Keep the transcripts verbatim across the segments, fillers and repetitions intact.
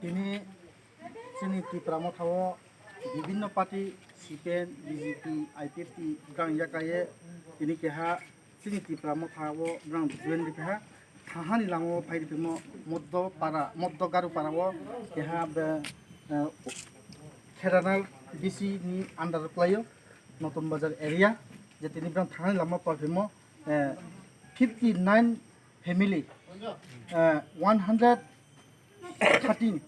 Tini chini Tipra Motha o bibinno party, C P M, B J P, I P F T, bwrang yakaiye tini keha chini Tipra Motha o bwrang join rikha. Thahani lama o phai rikha mo Moddo para, Moddo Garu para o keha be, eh, Kheranal B C ni under o kwlaio, Notun Bazar area, je tini bwrang thahani lama o phai mo, eh, fifty nine family, eh, one hundred thirteen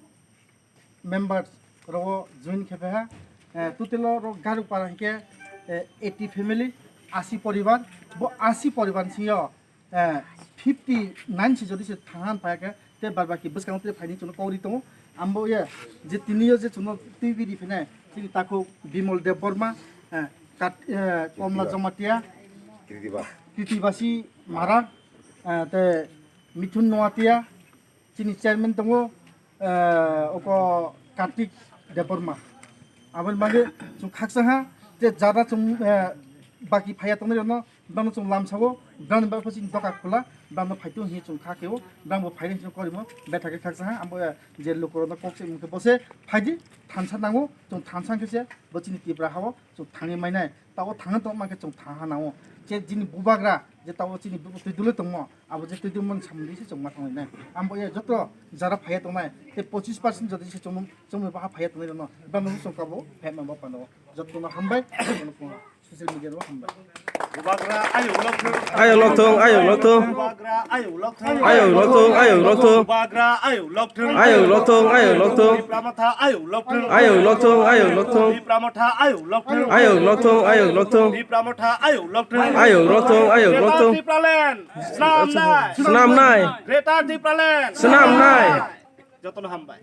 members rogo join khe phaha. Eh, total o ro Garu para hinkhe, eh, eighty family, asi poribar. Bo asi poribar ni singyo, eh, fifty nine si jodi se thangan phai khe, te bar baki bwskango te phaini chwngno kok ri tongo. Ambo ye je tini yo je chwngno twi biri phene chini takhuk Bimol Debbarma, eh, Kat-, eh, Komla Jomatia, Kritibasi Mara, eh, te Mithun Noatia, chini chairman tongo, eh, oko Kartik Debbarma. Aboni bagwi chwng khaksa ha, je jada chwng, eh, baki phaiya tongnai rokno, bano chwng lamsao, bani bagwi chini doka khula, bano phaitu hinwi chwng kha khe o, bangbo phaidi hinwi chwng korimo, betha khe khaksa ha, ambo, eh, je lukurokno kok se mungkhe bose phaidi, thansa nango, chwng thansa khe se, bo chini Tipra hao, chwng thangwi mainai, tao thangwi tongma khe chwng thang ha nango, je chini bubagra, je tao chini bu-, twi dulwi tongmo, abo je twi dulwi mani samung di se chwng ma thangwi nai. Ambo ye joto jara phaiya tongnai, tei pochis percent jodi se chwng, chwngmwi baha phaiya tongnai rokno, bano chwng kabo, phaima bo pano, jotono hambai, social media rok hambai. Bubagra ayuk lokthung. Ayuk lokthung, ayuk lokthung. Bubagra ayuk lokthung. Ayuk lokthung, ayuk lokthung. Bubagra ayuk lokthung. Ayuk lokthung, ayuk lokthung. Tipra Motha ayuk lokthung. Ayuk lokthung, ayuk lokthung. Tipra Motha ayuk lokthung. Ayuk lokthung, ayuk lokthung. Tipra Motha ayuk lokthung. Ayuk lokthung, ayuk lokthung. Greater Tipraland, snam nai. Snam nai. Greater Tipraland, snam nai. Jotono hambai.